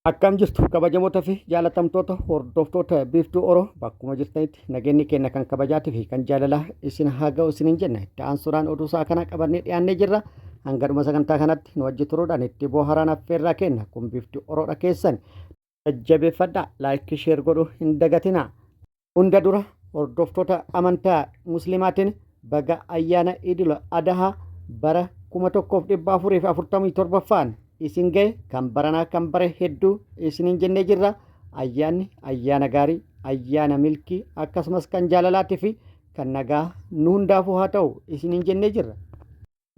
Akkam jirtu kabajamoota fi jaalatamtoota hordoftoota Biiftuu Oro, bakkuma jirtanitti nageenyi keenya kan kabajaatii fi kan jaalalaa isin haa ga'u isiniin jenna. Itti aansuudhaan oduu isaa kana qabannee dhiyaannee jirra. Hanga dhuma sagantaa kanatti nu wajji turuudhaan itti booharaan affeerraa kenna. Kun Biiftuu Oroodha keessan. Jajjabeeffadhaa, laayikii sheer godhuu hin dagatinaa. Hunda dura hordoftoota amantaa Muslimaatiin baga ayyaana Idil Adahaa bara 1447ffaan isin ga'e, kan baranaa kan bare hedduu isiniin jennee jirra. Ayyaanni ayyaana gaarii, ayyaana milkii, akkasumas kan jaalalaatii fi kan nagaa nu hundaafuu haa ta'u isiniin jennee jirra.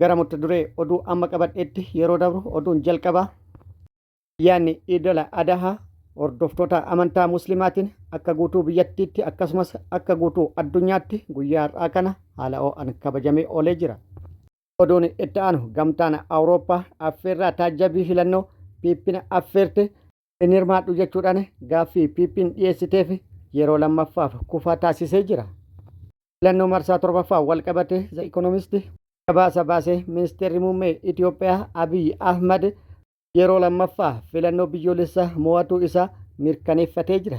Gara mata duree oduu amma qabadheetti yeroo dabru, oduun jalqabaa ayyaanni Iidul Adahaa hordoftoota amantaa Muslimaatiin akka guutuu biyyattiitti akkasumas akka guutuu addunyaatti guyyaa har'aa kana haala ho'aan kabajamee oolee jira. Oduun itti aanu, gamtaan Awurooppaa affeerraa taajjabii filannoo PPn affeerte hin hirmaadhu jechuudhaan gaaffii PPn dhiyeessiteef yeroo lammaffaaf kufaa taasisee jira. Filannoo marsaa torbaffaa wal qabate The Economist gabaasa baasee ministeerri muummee Itoophiyaa Abiy Ahmad yeroo lammaffaa filannoo biyyoolessaa mo'atuu isaa mirkaneeffatee jira.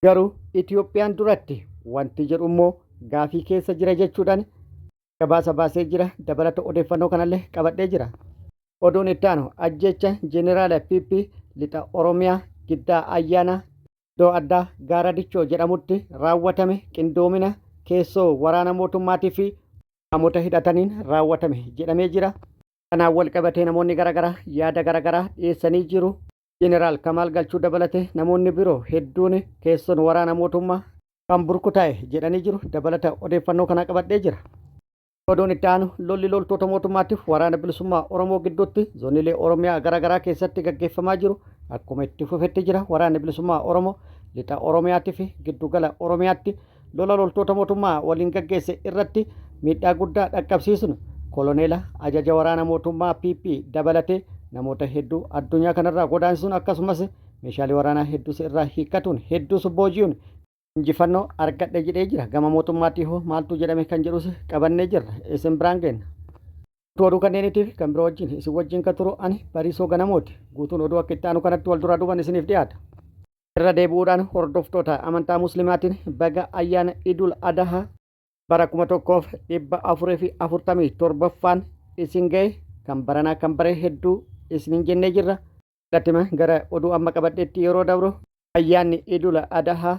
Garuu Itoophiyaan duratti wanti jedhu immoo gaafii keessa jira jechuudhaan gabaasa baasee jira. Dabalata odeeffannoo kanallee qabadhee jira. Oduun itti aanu, ajjeecha Jeneraala PP lixa Oromiyaa Giddaa Ayyaanaa iddoo addaa Gaara Dichoo jedhamutti raawwatame qindoomina keessoo waraana mootummaatii fi qaamota hidhataniin raawwatame jedhamee jira. Kanaan wal qabatee namoonni garaagaraa yaada garaagaraa dhiyeessanii jiru. Jeneraal Kamaal Galchuu dabalatee namoonni biroo hedduun keessoon waraana mootummaa kan burkutaa'e jedhanii jiru. Dabalata odeeffannoo kana qabadhee jira. Oduun itti aanu, lolli loltoota mootummaatiif waraana bilisummaa Oromoo gidduutti zooniilee Oromiyaa garaagaraa keessatti gaggeeffamaa jiru akkuma itti fufetti jira. Waraanni bilisummaa Oromoo lixa Oromiyaatii fi giddugala Oromiyaatti lola loltoota mootummaa waliin gaggeesse irratti miidhaa guddaa dhaqqabsiisuun koloneela ajaja waraana mootummaa PP dabalatee namoota hedduu addunyaa kanarraa godaansisuun, akkasumas meeshaalee waraanaa hedduus irraa hiikkatuun, hedduus booji'uun injifannoo argadhe jedhee jira. Gama mootummaatii hoo maaltu jedhame kan jedhus qabannee jirra. Isin biraan geenna. Guutuu oduu kanneeniitiif kan biroo wajjin isin wajjin kan turu ani Bariisoo Ganamooti. Guutuun oduu akka itti aanu kanatti wal duraa duuban isiniif dhiyaata. Irra deebi'uudhaan hordoftoota amantaa Muslimaatiin baga ayyaana Idul Adahaa bara 1447ffaan isin ga'e, kan baranaa kan bare hedduu isiniin jennee jirra. Gatima gara oduu amma qabadheetti yeroo dabru, ayyaanni Idul Adahaa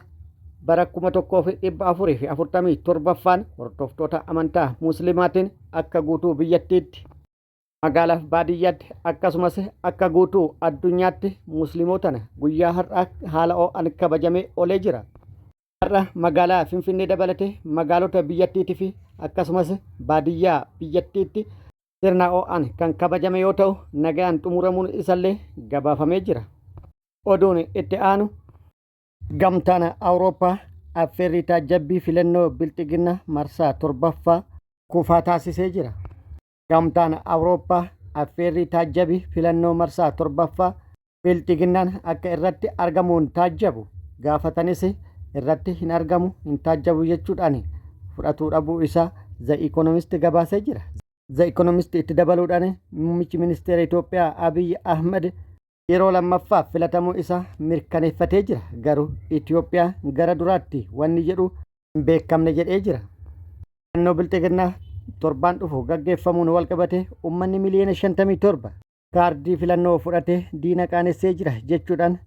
bara 1447ffaan hordoftoota amantaa Muslimaatiin akka guutuu biyyattiitti, magaalaaf baadiyyaatti, akkasumas akka guutuu addunyaatti musliimotaan guyyaa har'aa haala ho'aan kabajamee oolee jira. Har'a magaalaa Finfinnee dabalatee magaalota biyyattiitii fi akkasumas baadiyyaa biyyattiitti sirna ho'aan kan kabajame yoo ta'u, nagaan xumuramuun isallee gabaafamee jira. Oduun itti aanu, gamtaan Awurooppaa affeerrii taajjabbii filannoo Bilxiginnaa marsaa torbaffaa kufaa taasisee jira. Gamtaan Awurooppaa affeerrii taajjabii filannoo marsaa torbaffaa Bilxiginnaan akka irratti argamuun taajjabu gaafatanis irratti hin argamu, hin taajjabu jechuudhaan fudhatuu dhabuu isaa The Economist gabaasee jira. The Economist itti dabaluudhaan muummichi ministeera Itoophiyaa Abiy Ahmed yeroo lammaffaaf filatamuu isaa mirkaneeffatee jira. Garuu Itoophiyaa gara duraatti wanni jedhu hin beekamne jedhee jira. Filannoo Bilxiginnaa torbaan dhufu gaggeeffamuun walqabate uummanni miliyoona 57 kaardii filannoo fudhatee diina qaanessee jira jechuudhaan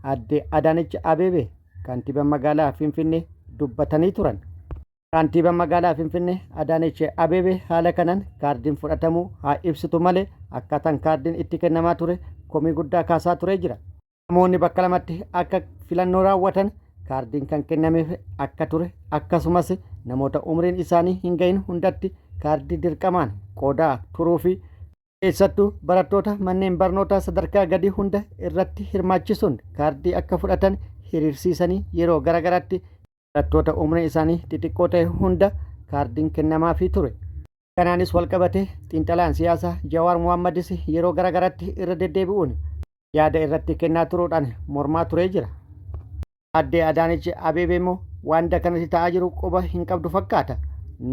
aadde Adaanech Abeebee kantiibaan magaalaa Finfinnee dubbatanii turan. Kantiibaan magaalaa Finfinnee Adaanech Abeebee haala kanaan kaardiin fudhatamuu haa ibsitu malee, akkaataan kaardiin itti kennamaa ture komii guddaa kaasaa turee jira. Namoonni bakka lamatti akka filannoo raawwatan kaardiin kan kennameef akka ture, akkasumas namoota umriin isaanii hin gahin hundatti kaardii dirqamaan qoodaa turuu fi keessattuu barattoota manneen barnootaa sadarkaa gadii hunda irratti hirmaachisuun kaardii akka fudhatan hiriirsiisanii yeroo garagaraatti barattoota umriin isaanii xixiqqoo ta'e hunda kaardiin kennamaafii ture. Kanaanis walqabatee xiinxalaan siyaasaa Jawaar Mohaammadis yeroo garagaraatti irra deddeebi'uun yaada irratti kennaa turuudhaan mormaa turee jira. Aadde Adaanech Abeebee immoo wanta kanatti ta'aa jiru quba hin qabdu fakkaata.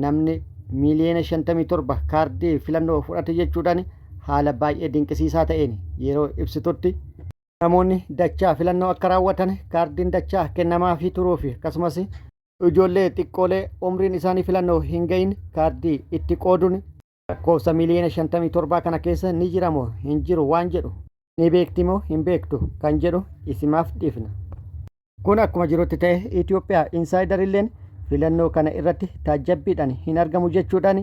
Namni miiliyoona 57 kaardii filannoo fudhate jechuudhaan haala baay'ee dinqisiisaa ta'een yeroo ibsitutti. Namoonni dachaa filannoo akka raawwatan kaardiin dachaa kennamaafii turuu fi akkasumas ijoollee xiqqoolee umriin isaanii filannoo hin gahin kaardii itti qooduun lakkoofsa miiliyoona 57 kana keessa ni jira moo hin jiru waan jedhu ni beekti moo hin beektu kan jedhu isimaaf dhiifna. Kun akkuma jirutti ta'e Itoophiyaa Insider illeen filannoo kana irratti taajjabbiidhaan hin argamu jechuudhaan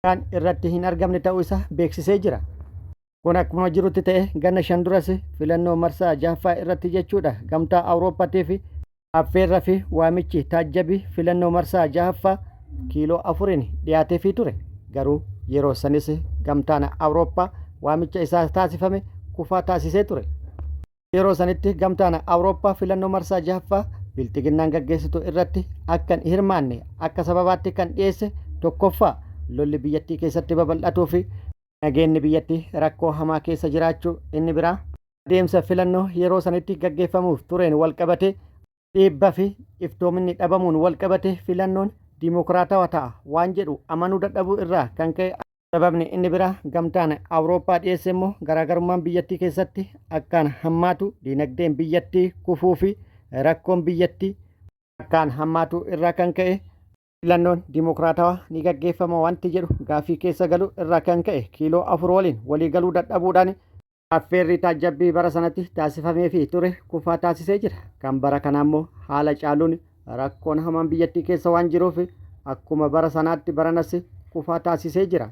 kan irratti hin argamne ta'uu isaa beeksisee jira. Kun akkuma jirutti ta'e ganna 5 duras filannoo marsaa jahaffaa irratti jechuudha gamtaa Awurooppaatii fi affeerra fi waamichi taajjabii filannoo marsaa jahaffaa kiiloo afuriin dhiyaateefii ture. Garuu yeroo sanis gamtaan Awurooppaa waamicha isaa taasifame kufaa taasisee ture. Yeroo sanitti gamtaan Awurooppaa filannoo marsaa jahaffaa bilxiginnaan gaggeessitu irratti akka hin hirmaanne akka sababaatti kan dhiyeesse tokkoffaa lolli biyyattii keessatti babal'atuu fi nageenni biyyattii rakkoo hamaa keessa jiraachuu inni biraa adeemsa filannoo yeroo sanitti gaggeeffamuuf tureen walqabate dhiibba fi iftoominni dhabamuun walqabate filannoon dimokiraatawa ta'a waan jedhu amanuu dadhabuu irraa kan ka'e. Sababni inni biraa gamtaan Awurooppaa dhiyeesse immoo garaagarummaan biyyattii keessatti akkaan hammaatu diinagdeen biyyattii kufuu fi rakkoon biyyattii akkaan hammaatu irraa kan ka'e filannoon dimokiraatawaa ni gaggeeffama wanti jedhu gaaffii keessa galu irraa kan ka'e kiiloo afur waliin walii galuu dadhabuudhaan affeerrii taajjabbii bara sanatti taasifameefii ture kufaa taasisee jira. Kan bara kanaa immoo haala caaluun rakkoon hamaan biyyattii keessa waan jiruuf akkuma bara sanaatti baranas kufaa taasisee jira.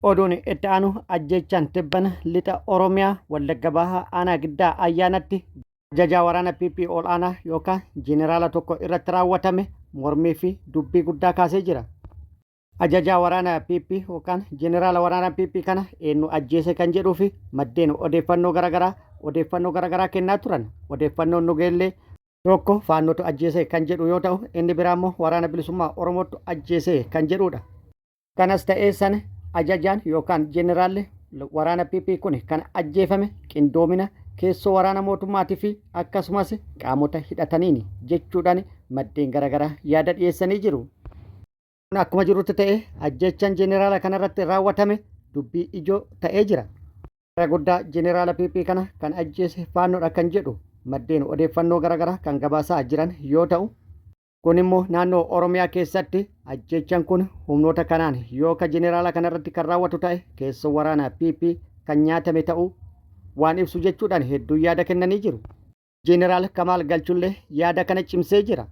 Oduun itti aanu ajjeechaan tibbana lixa Oromiyaa Wallagga Bahaa aanaa Giddaa Ayyaanatti ajajaa waraana PP ol'aanaa yookaan jeneraala tokko irratti raawwatame mormii fi dubbii guddaa kaasee jira. Ajajaa waraana PP yookaan jeneraala waraana PP kana eenyu ajjeese kan jedhuu fi maddeen odeeffannoo garaagaraa odeeffannoo garaagaraa kennaa turan. Odeeffannoon nu geellee tokko faannootu ajjeese kan jedhu yoo ta'u inni biraa immoo waraana bilisummaa Oromootu ajjeese kan jedhudha. Kanas ta'ee sana ajajaan yookaan jeneraalli waraana PP kun kan ajjeefame qindoomina keessoo waraana mootummaatii fi akkasumas qaamota hidhataniin jechuudhaan maddeen garaagaraa yaada dhiyeessanii jiru. Kun akkuma jirutti ta'e ajjeechaan jeneraala kanarratti raawwatame dubbii ijoo ta'ee jira. Irra guddaa jeneraala PP kana kan ajjeese faannoodha kan jedhu maddeen odeeffannoo garaagaraa kan gabaasaa jiran yoo ta'u kun immoo naannoo Oromiyaa keessatti ajjeechaan kun humnoota kanaan yoo ka jeneraala kanarratti kan raawwatu ta'e keessoo waraana PP kan nyaatame ta'uu waan ibsu jechuudhaan hedduu yaada kennanii jiru. Jeneraal Kamaal Galchullee yaada kana cimsee jira.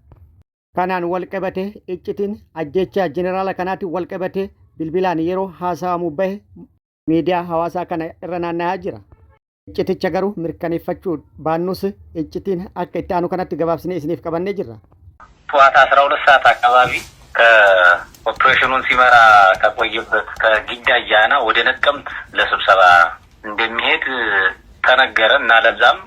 Kanaan wal qabatee iccitiin ajjeechaa jeneraala kanaatiin wal qabatee bilbilaan yeroo haasawamu bahe miidiyaa hawaasaa kana irra naanna'aa jira. Icciticha garuu mirkaneeffachuu baannus iccitiin akka itti aanu kanatti gabaabsinee isiniif qabannee jirra. ጠዋት 12 ሰዓት አካባቢ ከኦፕሬሽኑን ሲመራ ከቆየበት ከጊዳ አያና ወደ ነቀምት ለስብሰባ እንደሚሄድ ተነገረ እና ለዛም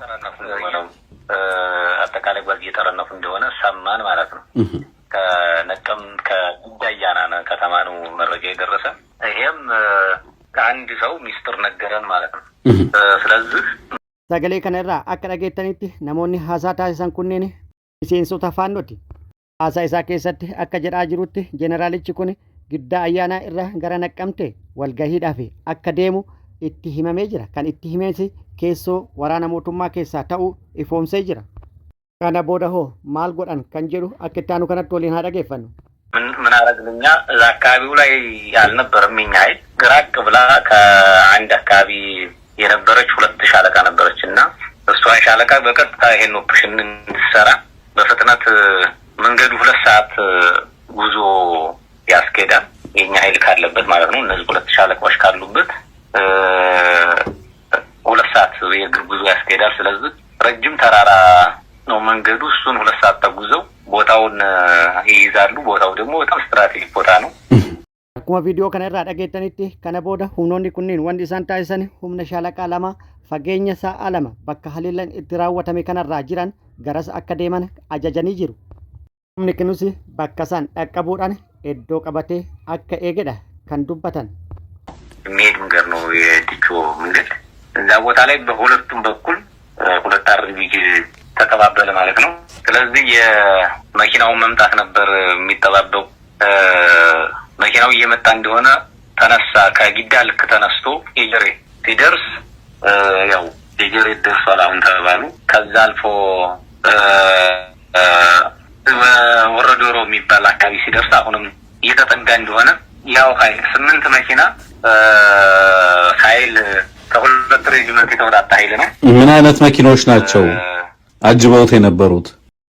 አጠቃላይ ጓዝ እየጠረነፉ እንደሆነ ሰማን ማለት ነው። ከነቀምት ከጊዳ አያና ከተማ ነው መረጃ የደረሰ። ይሄም አንድ ሰው ሚስጥር ነገረን ማለት ነው። ስለዚህ Sagalee kana irraa akka dhageettanitti namoonni haasaa taasisan kunneen miseensota faannooti. Haasaa isaa keessatti akka jedhaa jirutti jeneraalichi kun Giddaa Ayyaanaa irraa gara Naqqamte walgahiidhaaf akka deemu itti himamee jira. Kan itti himes keessoo waraana mootummaa keessaa ta'uu ifoomsee jira. Kana booda hoo maal godhan kan jedhu akka itti aanu kanatti waliin haa dhageeffannu. ምን አረግን እኛ እዛ አካባቢው ላይ አልነበረም የኛ ኃይል ራቅ ብላ ከአንድ አካባቢ የነበረች ሁለት ሻለቃ ነበረች እና እሷን ሻለቃ በቀጥታ ይሄን ኦፕሬሽን እንድትሰራ በፍጥነት መንገዱ 2 ሰዓት ጉዞ ያስኬዳል። የኛ ኃይል ካለበት ማለት ነው። እነዚህ ሁለት ሻለቃዎች ካሉበት 2 ሰዓት የእግር ጉዞ ያስኬዳል። ስለዚህ ረጅም ተራራ ነው መንገዱ። እሱን 2 ሰዓት ተጉዘው ቦታውን ይይዛሉ። ቦታው ደግሞ በጣም ስትራቴጂክ ቦታ ነው። Akkuma viidiyoo kana irraa dhageettanitti kana booda humnoonni kunniin wanti isaan taasisan humna shaalaqaa lama fageenya sa'a 2 bakka haleellaan itti raawwatame kanarraa jiran garas akka deeman ajajanii jiru. Humni kunis bakka isaan dhaqqabuudhaan iddoo qabatee akka eegedha kan dubbatan. የሚሄድ መንገድ ነው የዲቾ መንገድ። እዛ ቦታ ላይ በሁለቱም በኩል ሁለት አርቢጂ ተቀባበለ ማለት ነው። ስለዚህ የመኪናውን መምጣት ነበር የሚጠባበቁ። መኪናው እየመጣ እንደሆነ ተነሳ። ከጊዳ ልክ ተነስቶ ኤጀሬ ሲደርስ ያው ጀሬት ደርሷል አሁን ተባሉ። ከዛ አልፎ ወረዶሮ የሚባል አካባቢ ሲደርስ አሁንም እየተጠጋ እንደሆነ ያው ሀይል ስምንት መኪና ሀይል ከሁለት ሬጅመንት የተወጣጣ ሀይል ነው። ምን አይነት መኪኖች ናቸው አጅበውት የነበሩት?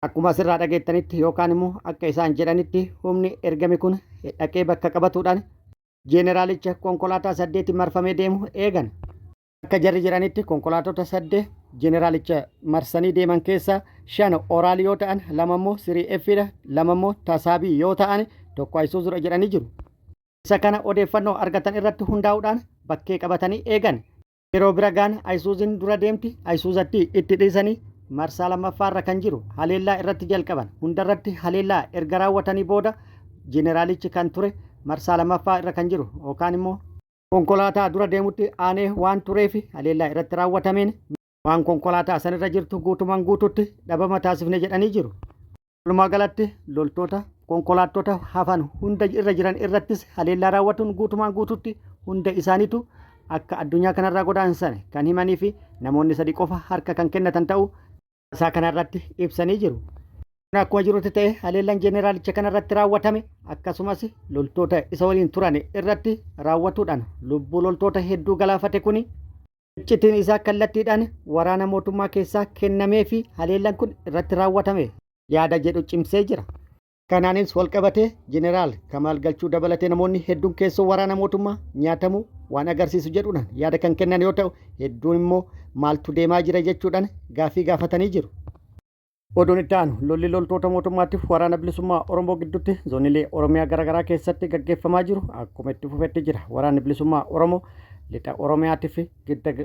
Akkuma asirraa dhageettanitti yookaan immoo akka isaan jedhanitti, humni ergame kun dhaqee bakka qabatuudhaan jeeneraalicha konkolaataa saddeetti marfamee deemu eegan. Akka jarri jedhanitti, konkolaatota saddeet jeeneraalicha marsanii deeman keessaa shan Oraalii yoo ta'an, lama immoo sirii Effiidha, lama immoo Tasaabii yoo ta'an, tokko Ayisuuzuudha jedhanii jiru. Isa kana odeeffannoo argatan irratti hundaa'uudhaan bakkee qabatanii eegan. Yeroo bira gaan Ayisuuziin dura deemti, Ayisuuzatti itti dhiisanii marsaa lammaffaarra kan jiru haleellaa irratti jalqaban. Hundarratti haleellaa erga raawwatanii booda jeeneraalichi kan ture marsaa lammaffaa irra kan jiru yookaan immoo konkolaataa dura deemutti aanee waan tureef, haleellaa irratti raawwatameen waan konkolaataa sanirra jirtu guutumaan guututti dhabama taasifne jedhanii jiru. Walumaa galatti loltoota konkolaattota hafan hunda irra jiran irrattis haleellaa raawwatuun guutumaan guututti hunda isaaniitu akka addunyaa kanarraa godaansan kan himanii fi namoonni sadi qofa harka kan kennatan ta'uu isaa kanarratti ibsanii jiru. Kun akkuma jirutti ta'e, haleellaan jeeneraalicha kanarratti raawwatame akkasumas loltoota isa waliin turan irratti raawwatuudhaan lubbuu loltoota hedduu galaafate kuni iccitiin isaa kallattiidhaan waraana mootummaa keessaa kennamee fi haleellaan kun irratti raawwatame yaada jedhu cimsee jira. Kanaanis walqabatee Jeneraal Kamaal Galchuu dabalatee namoonni hedduun keessoo waraana mootummaa nyaatamuu waan agarsiisu jedhuudhaan yaada kan kennan yoo ta'u, hedduun immoo maaltu deemaa jira jechuudhaan gaaffii gaafatanii jiru. Oduun itti aanu, lolli loltoota mootummaatiif Waraana Bilisummaa Oromoo gidduutti zoonilee Oromiyaa garaagaraa keessatti gaggeeffamaa jiru akkuma itti fufetti jira. Waraanni Bilisummaa Oromoo lixa Oromiyaatii fi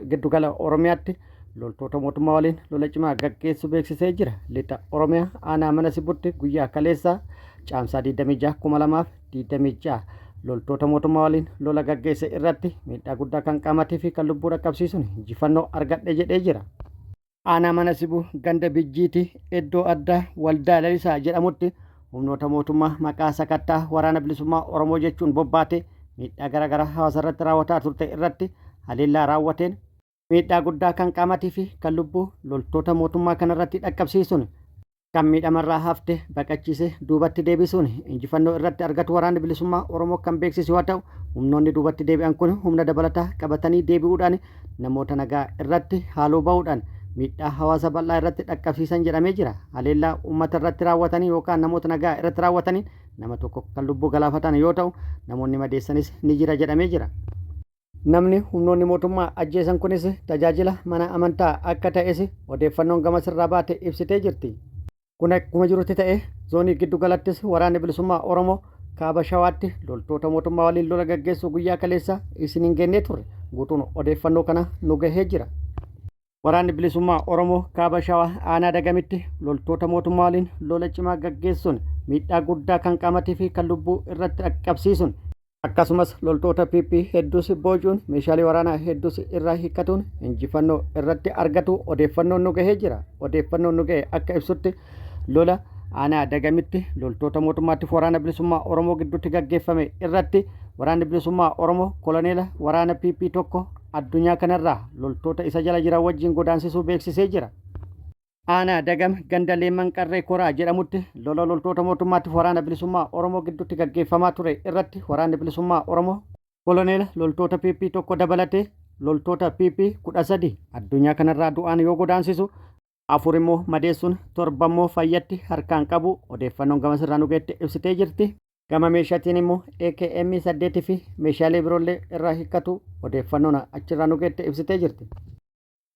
giddugala Oromiyaatti loltoota mootummaa waliin lola cimaa gaggeessu beeksisee jira. Lixa Oromiyaa aanaa Mana Sibutti guyyaa kaleessaa Caamsaa 26 2026 loltoota mootummaa waliin lola gaggeesse irratti miidhaa guddaa kan qaamatii fi kan lubbuu dhaqqabsiisuun injifannoo argadhe jedhee jira. Aanaa Mana Sibuu ganda Bijjiiti iddoo addaa Waldaa Lalisaa jedhamutti humnoota mootummaa maqaa sakattaa Waraana Bilisummaa Oromoo jechuun bobbaate miidhaa garaagaraa hawaasa irratti raawwataa turte irratti haleellaa raawwateen miidhaa guddaa kan qaamatii fi kan lubbuu loltoota mootummaa kanarratti dhaqqabsiisuun, kan miidhamarraa hafte baqachiise duubatti deebisuun injifannoo irratti argatu Waraanni Bilisummaa Oromoo kan beeksisu yoo ta'u, humnoonni duubatti deebi'an kun humna dabalataa qabatanii deebi'uudhaan namoota nagaa irratti haaloo ba'uudhaan miidhaa hawaasa bal'aa irratti dhaqqabsiisan jedhamee jira. Haleellaa uummata irratti raawwatanii yookaan namoota nagaa irratti raawwatanii nama tokko kan lubbuu galaafatan yoo ta'u, namoonni madeessanis ni jira jedhamee jira. Namni humnoonni mootummaa ajjeesan kunis tajaajila mana amantaa akka ta'es odeeffannoon gama sirraa baate ibsitee jirti. Kun akkuma jirutti ta'e, zoonii giddu galattis Waraanni Bilisummaa Oromoo kaaba Shawaatti loltoota mootummaa waliin lola gaggeessu guyyaa kaleessa isiniin gennee turre. Guutuun odeeffannoo kana nu gahee jira. Waraanni Bilisummaa Oromoo kaaba Shawaa aanaa Dagamitti loltoota mootummaa waliin lola cimaa gaggeessuun miidhaa guddaa kan qaamatii fi kan lubbuu irratti dhaqqabsiisuun, akkasumas loltoota PP hedduus boojuun meeshaalee waraanaa hedduus irraa hiikkatuun injifannoo irratti argatu odeeffannoon nu gahee jira. Odeeffannoon nu gahe akka ibsutti, lola aanaa Dagamitti loltoota mootummaatiif Waraana Bilisummaa Oromoo gidduutti gaggeeffame irratti Waraanni Bilisummaa Oromoo koloneela waraana PP tokko addunyaa kanarraa loltoota isa jala jiran wajjin godaansisuu beeksisee jira. Aanaa Dagam ganda Leemman Qarree Koraa jedhamutti lola loltoota mootummaatiif Waraana Bilisummaa Oromoo gidduutti gaggeeffamaa ture irratti Waraanni Bilisummaa Oromoo koloneela loltoota PP tokko dabalatee loltoota PP 13 addunyaa kanarraa du'aan yoo godaansisu, afur immoo madeessuun, torba immoo fayyatti harkaan qabu odeeffannoon gama sirraa nu geette ibsitee jirti. Gama meeshaatiin immoo AKM 8 fi meeshaalee biroollee irraa hiikkatu odeeffannoon achirraa nu geette ibsitee jirti.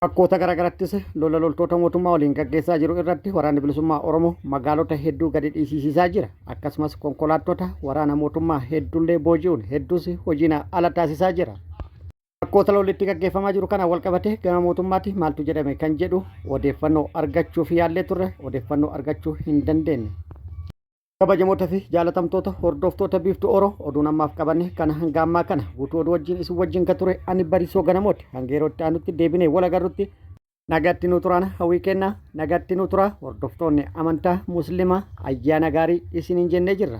Bakkoota garaagarattis lola loltoota mootummaa waliin gaggeessaa jiru irratti Waraanni Bilisummaa Oromoo magaalota hedduu gadi dhiisisiisaa jira. Akkasumas konkolaattota waraana mootummaa hedduullee booji'uun hedduus hojiin ala taasisaa jira. Bakkoota lolli itti gaggeeffamaa jiru kana walqabatee gama mootummaatti maaltu jedhame kan jedhu odeeffannoo argachuuf yaallee turre, odeeffannoo argachuu hin dandeenye. Kabajamoota fi jaalatamtoota hordoftoota Biiftuu Oro, oduun ammaaf qabanne kana hanga ammaa kana. Guutuu oduu wajjin isin wajjin kan ture ani Bariisoo Ganamooti. Hanga yeroo itti aanutti deebinee wal agarrutti nagatti nu turaan hawwii kennaa, nagatti nu turaa. Hordoftoonni amantaa Muslimaa ayyaana gaarii isiniin jennee jirra.